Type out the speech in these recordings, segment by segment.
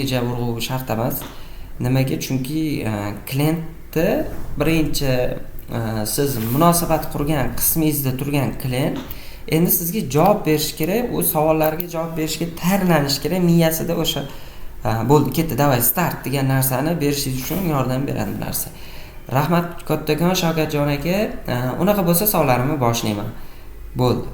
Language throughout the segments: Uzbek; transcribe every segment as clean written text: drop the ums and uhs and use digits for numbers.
Urg'u shart emas. Nimaga? Chunki klientni birinchi siz munosabat qurgan qismingizda turgan klient endi sizga javob berishi kerak, u savollarga javob berishga tayyorlanishi kerak, miyasida o'sha bo'ldi, ketdi, давай start degan narsani berishingiz uchun yordam beradi bu narsa. Rahmat kattakon Shavkatjon aka. Unaqa bo'lsa savollarimni boshlayman. Bo'ldi.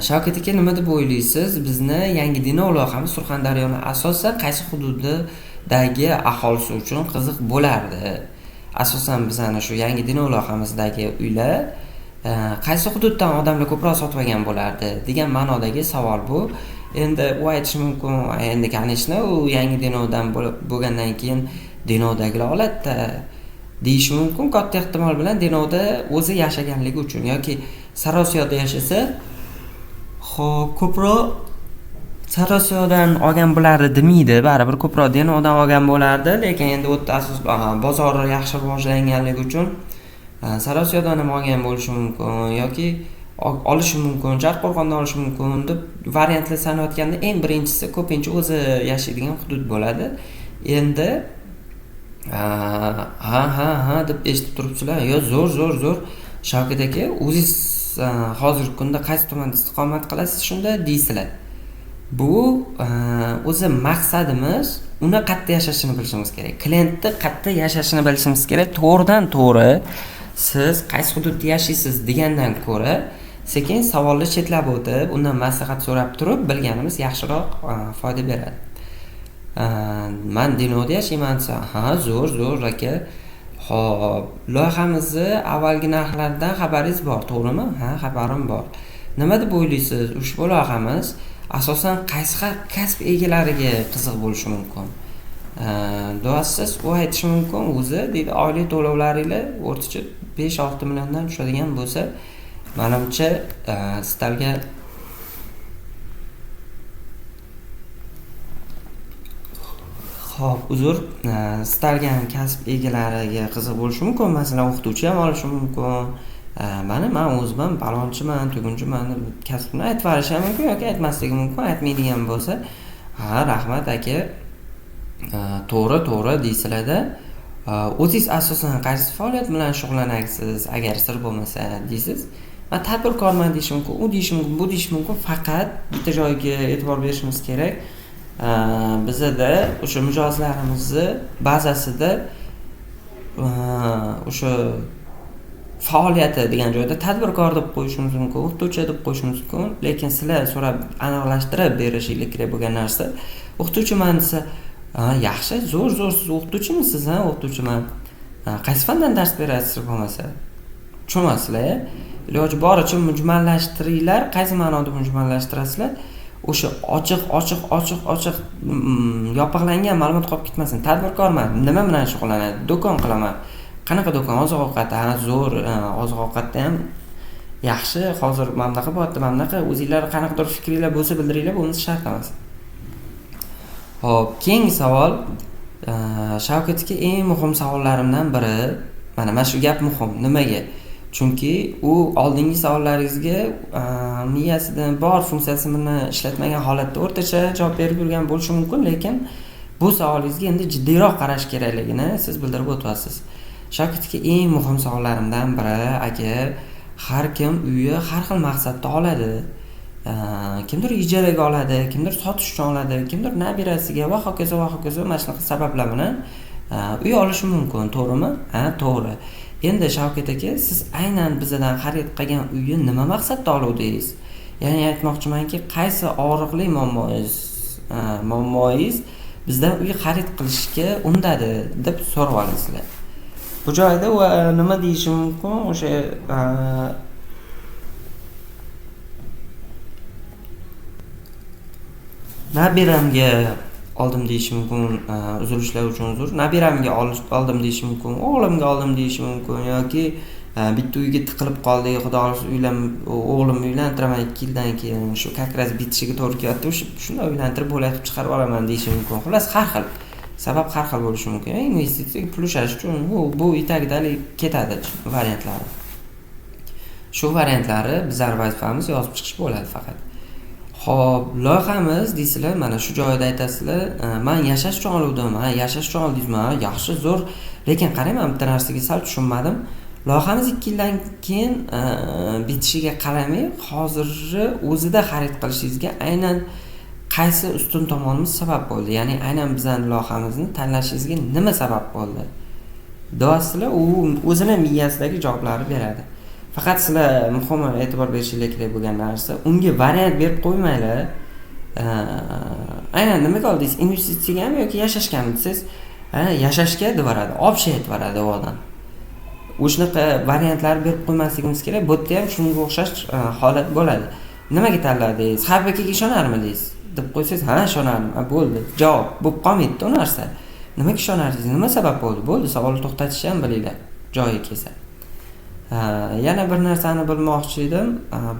Shavkat aka, nima deb o'ylaysiz? Bizni yangi Denov loyihamiz Surxondaryoni asosan qaysi hududidagi aholisi uchun qiziq bo'lardi? Asosan bizani shu yangi Denov loyihamizdagi uylar qaysi hududdan odamlar ko'proq sotib olgan bo'lardi degan ma'nodagi savol bu. Endi u aytishi mumkin, endi конечно u yangi Denovdan bo'lgandan keyin Denovdagilar oladida deyishi mumkin. Katta ehtimol bilan Denovda o'zi yashaganligi uchun yoki Sarosiyoda yashasa, xo'p, ko'proq Sarosiyodan olgan bo'lardi demaydi, baribir ko'proq Denovdan olgan bo'lardi, lekin endi u yerda asos bozor yaxshi rivojlanganligi uchun Sarosiyodan ham olgan bo'lishi mumkin yoki olishi mumkin, Jarqo'rg'ondan olishi mumkin deb variantlar sanayotganda eng birinchisi ko'pincha o'zi yashaydigan hudud bo'ladi. Endi ha ha ha deb eshitib turibsizlar, yo zo'r zo'r zo'r Shavkat aka, o'zingiz hozirgi kunda qaysi tumanda istiqomat qilasiz shunda deysizlar. Bu o'zi maqsadimiz uni qayerda yashashini bilishimiz kerak. Klientni qayerda yashashini bilishimiz kerak. To'g'ridan to'g'ri siz qaysi hududda yashaysiz degandan ko'ra sekin savolni chetlab o'tib, undan maslahat so'rab turib bilganimiz yaxshiroq foyda beradi. Man Denovda yashayman desa, ha zo'r zo'r aka. Xo'p, loyihamizni avvalgi narxlardan xabaringiz bor, to'g'rimi? Ha, xabarim bor. Nima deb o'ylaysiz? Ushbu loyihamiz asosan qaysi kasb egalariga qiziq bo'lishi mumkin? Duosiz u aytishi mumkin, o'zi deydi, oylik to'lovlaringlar o'rtacha 5-6 milliondan tushadigan bo'lsa, manimcha sizlarga xo'p, uzr, istalgan kasb egalariga qiziq bo'lishi mumkin. Masalan, o'qituvchi ham olishi mumkin. Mana men o'zim ham palonchiman, tugunchiman deb kasbini aytib yuborishi ham mumkin yoki aytmasligi mumkin. Aytmaydigan bo'lsa, ha, rahmat aka, to'g'ri, to'g'ri deysizlarda. O'zingiz asosan qaysi faoliyat bilan shug'ullanasiz, agar sir bo'lmasa deysiz. Men tadbirkorman deyish mumkin, u deyish mumkin, bu deyish mumkin. Faqat bitta joyga e'tibor berishimiz kerak. Bizada o'sha mijozlarimizni bazasida o'sha faoliyati degan joyda tadbirkor deb qo'yishimiz mumkin, o'qituvchi deb qo'yishimiz mumkin, lekin sizlar so'rab aniqlashtirib berishinglar kerak bo'lgan narsa. O'qituvchiman desa, yaxshi, zo'r, zo'r, siz o'qituvchimisiz, ha, o'qituvchiman. Qaysi fandan dars berasiz bo'lmasa? Tushunasizlar, iloji boricha mujmallashtiringlar. Qaysi ma'noda mujmallashtirasizlar? O'sha ochiq, ochiq, ochiq, ochiq yopiqlangan ma'lumot qolib ketmasin. Tadbirkorman, nima bilan shug'ullanadi? Do'kon qilaman. Qanaqa do'kon? Oziq-ovqat, ha, zo'r, oziq-ovqatda ham yaxshi, hozir mana bunaqa bo'lyapti, mana bunaqa. O'zinglar qanaqadir fikringlar bo'lsa bildiringlar, bo'lmasa shart emas. Xo'p, keyingi savol. Shavkatga eng muhim savollarimdan biri, mana shu gap muhim. Nimaga? Chunki u oldingi savollaringizga miyasida bor funksiyasini ishlatmagan holatda o'rtacha javob berib yurgan bo'lishi mumkin, lekin bu savolingizga endi jiddiyroq qarash kerakligini siz bildirib o'tyapsiz. Shavkatga eng muhim savollarimdan biri, aka, har kim uyi har xil maqsadda oladi. Kimdir ijaraga oladi, kimdir sotish uchun oladi, kimdir nabirasiga va hokazo va hokazo, mana shunaqa sabablar bilan uy olishi mumkin, to'g'rimi? Ha, to'g'ri. Endi Shavkat aka, siz aynan bizdan xarid qilgan uyni nima maqsadda oluvdingiz? Ya'ni aytmoqchimanki, qaysi og'riqli muammoingiz bizdan uy xarid qilishga undadi deb so'rab olasizlar. Bu joyda u nima deyishi mumkin? O'sha nabiramga oldim deyishi mumkin, uzilishlar uchun uzr. Nabiramga oldim deyishi mumkin, o'g'limga oldim deyishi mumkin yoki bitta uyga tiqilib qoldik, xudo xohlasa o'g'limni uylantiraman 2 yildan keyin, shu как раз bitishiga to'g'ri kelyapti, o'sha shunday uylantirib bo'lak qilib chiqarib olaman deyishi mumkin. Xullas, har xil sabab har xil bo'lishi mumkin. Investitsiya pul ushlash uchun bu и так далее ketadi variantlari. Shu variantlari bizlar vazifamiz yozib chiqish bo'ladi faqat. Xo'p, loyihamiz deysizlar, mana shu joyda aytasizlar, man yashash uchun oluvdim, ha, yashash uchun oldingizmi? Ha, yaxshi, zo'r. Lekin qarang, men bitta narsaga sal tushunmadim. Loyihamiz 2 yildan keyin bitishiga qaramay, hozirni o'zida xarid qilishingizga aynan qaysi ustun tomonimiz sabab bo'ldi? Ya'ni aynan bizning loyihamizni tanlashingizga nima sabab bo'ldi? Deyapsizlar, u o'zini miyasidagi javoblarni beradi. Faqat sizlar muhimi e'tibor berishinglar kerak bo'lgan narsa, unga variant berib qo'ymanglar. Aynan nimaga oldingiz? Investitsiyagami yoki yashashgami desangiz, ha, yashashga deb yuboradi, obshay aytib yuboradi u odam. O'shanaqa variantlar berib qo'ymasligimiz kerak. Bu yerda ham shunga o'xshash holat bo'ladi. Nimaga tanladingiz? Habakaga ishonarmidingiz deb qo'ysangiz, ha, ishonardim. Ha, bo'ldi. Javob bo'lib qolmaydi u narsa. Nimaga ishonardingiz? Nima sabab bo'ldi? Bo'ldi, savolni to'xtatishni ham bilinglar joyi kelsa. Yana bir narsani bilmoqchi edim.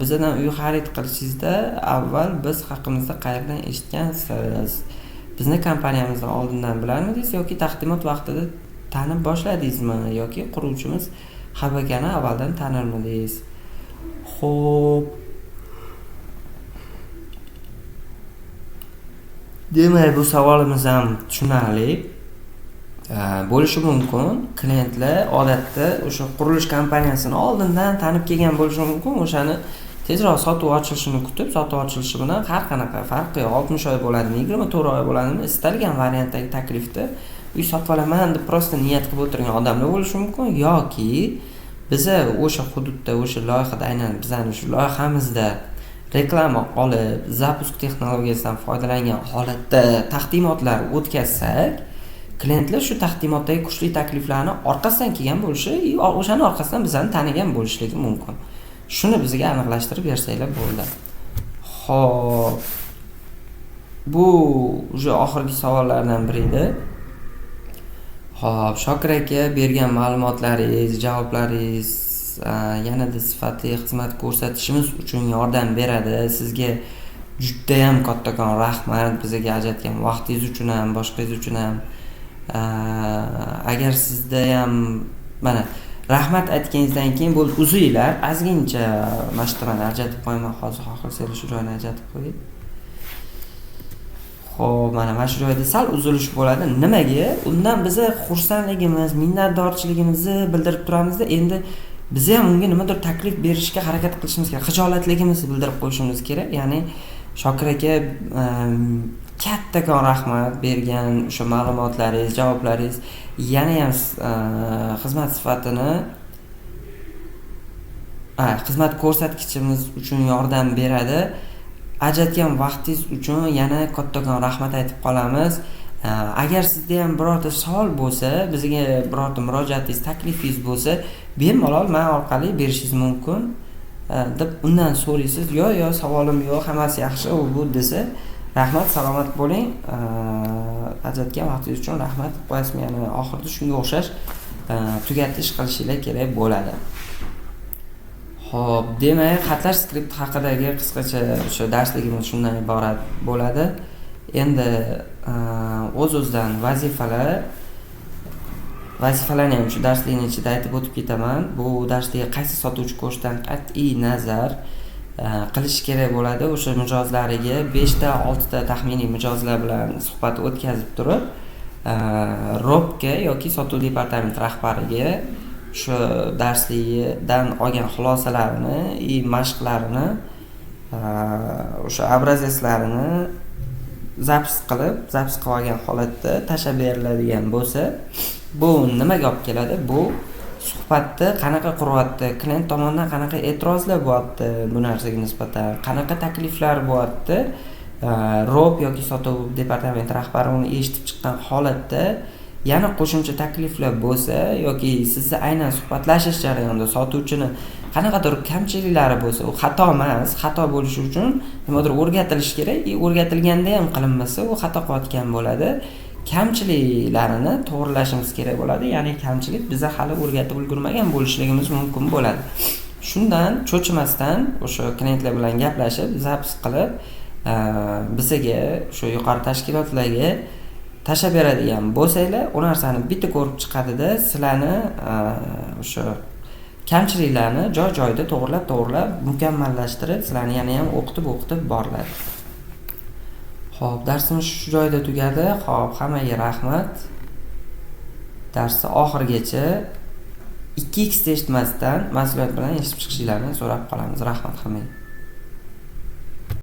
Bizdan uy xarid qilishingizda avval biz haqimizda qayerdan eshitgansiz? Bizni kompaniyamizdan oldindan bilarmidingiz yoki taqdimot vaqtida tanib boshladingizmi yoki quruvchimiz Habakani avvaldan tanirmidingiz? Xo'p. Demak, bu savolimiz ham tushunarli. Bo'lishi mumkin. Klientlar odatda o'sha qurilish kompaniyasini oldindan tanib kelgan bo'lishi mumkin. O'shani tezroq sotuv ochilishini kutib, sotuv ochilishi bilan har qanaqa farqi yo'q, 60 oy bo'ladimi, 24 oy bo'ladimi, istalgan variantdagi taklifda uy sotib olaman deb prosta niyat qilib o'tirgan odamlar bo'lishi mumkin yoki biza o'sha hududda, o'sha loyihada, aynan bizani shu loyihamizda reklama olib, zapusk texnologiyasidan foydalangan holatda taqdimotlar o'tkazsak, klientlar shu taqdimotdagi kuchli takliflarni orqasidan kelgan bo'lishi, o'shani orqasidan bizani tanigan bo'lishligi mumkin. Shuni bizga aniqlashtirib bersanglar bo'ldi. Xo'p. Bu уже oxirgi savollardan biri edi. Xo'p, Shokir aka, bergan ma'lumotlaringiz, javoblaringiz yanada sifatli xizmat ko'rsatishimiz uchun yordam beradi. Sizga juda ham kattakon rahmat, bizga ajratgan vaqtingiz uchun ham, boshqangiz uchun ham. Agar sizda ham mana rahmat aytganingizdan keyin bo'ldi, uzinglar, ozgincha mana shu mana ajratib qo'yaman hozir, xohlasangiz shu joyni ajratib qo'ying. Xo'p, mana shu joyda sal uzilish bo'ladi. Nimaga? Undan biza xursandligimiz, minnatdorchiligimizni bildirib turamizda, endi biz ham unga nimadir taklif berishga harakat qilishimiz kerak, xijolatligimizni bildirib qo'yishimiz kerak. Ya'ni Shokir aka, kattakon rahmat bergan o'sha ma'lumotlaringiz, javoblaringiz yana ham xizmat sifatini, xizmat ko'rsatkichimiz uchun yordam beradi. Ajratgan vaqtingiz uchun yana kattakon rahmat aytib qolamiz. Agar sizda ham birorta savol bo'lsa, bizga birorta murojaatingiz, taklifingiz bo'lsa, bemalol men orqali berishingiz mumkin deb undan so'raysiz. Yo'q, yo'q, savolim yo'q, hammasi yaxshi, u bu desa, rahmat, salomat bo'ling. Ajratgan vaqtingiz uchun rahmat qo'yasizmi? Ya'ni oxirida shunga o'xshash tugatish qilishinglar kerak bo'ladi. Xo'p, demak, xatlash skript haqidagi qisqacha o'sha darsligimiz shundan iborat bo'ladi. Endi o'z-o'zidan vazifalarni ham shu darslikning ichida aytib o'tib ketaman. Bu darslikka qaysi sotuvchi ko'rsatgan qat'iy nazar qilish kerak bo'ladi. O'sha mijozlariga 5 ta 6 ta taxminiy mijozlar bilan suhbat o'tkazib turib, robga yoki sotuv departamenti rahbariga shu darslikdan olgan xulosalarini va mashqlarini, o'sha obrazetslarini zapis qilib olgan holatda tashlab beriladigan bo'lsa, bu nimaga olib keladi? Bu suhbatni qanaqa quryapti, klient tomonidan qanaqa e'tirozlar bo'lyapti bu narsaga nisbatan, qanaqa takliflar bo'lyapti, rob yoki sotuv departamenti rahbari uni eshitib chiqqan holatda yana qo'shimcha takliflar bo'lsa yoki sizni aynan suhbatlashish jarayonida sotuvchini qanaqadir kamchiliklari bo'lsa, u xato emas, xato bo'lishi uchun nimadir o'rgatilishi kerak, o'rgatilganda ham qilinmasa u xato qilayotgan bo'ladi. Kamchiliklarini to'g'rilashimiz kerak bo'ladi. Ya'ni kamchilik biza hali o'rgatib ulgurmagan bo'lishligimiz mumkin bo'ladi. Shundan cho'chimasdan o'sha klientlar bilan gaplashib, zapis qilib, bizaga o'sha yuqori tashkilotlarga tashlab beradigan bo'lsanglar, u narsani bitta ko'rib chiqadida, sizlarni o'sha kamchiliklarni joy-joyida to'g'rilab mukammallashtirib, sizlarni yana ham o'qitib boriladi. Xo'p, darsimiz shu joyda tugadi. Xo'p, hammaga rahmat. Darsni oxirigacha 2x eshitmasdan mas'uliyat bilan eshitib chiqishinglarni so'rab qolamiz. Rahmat hammaga.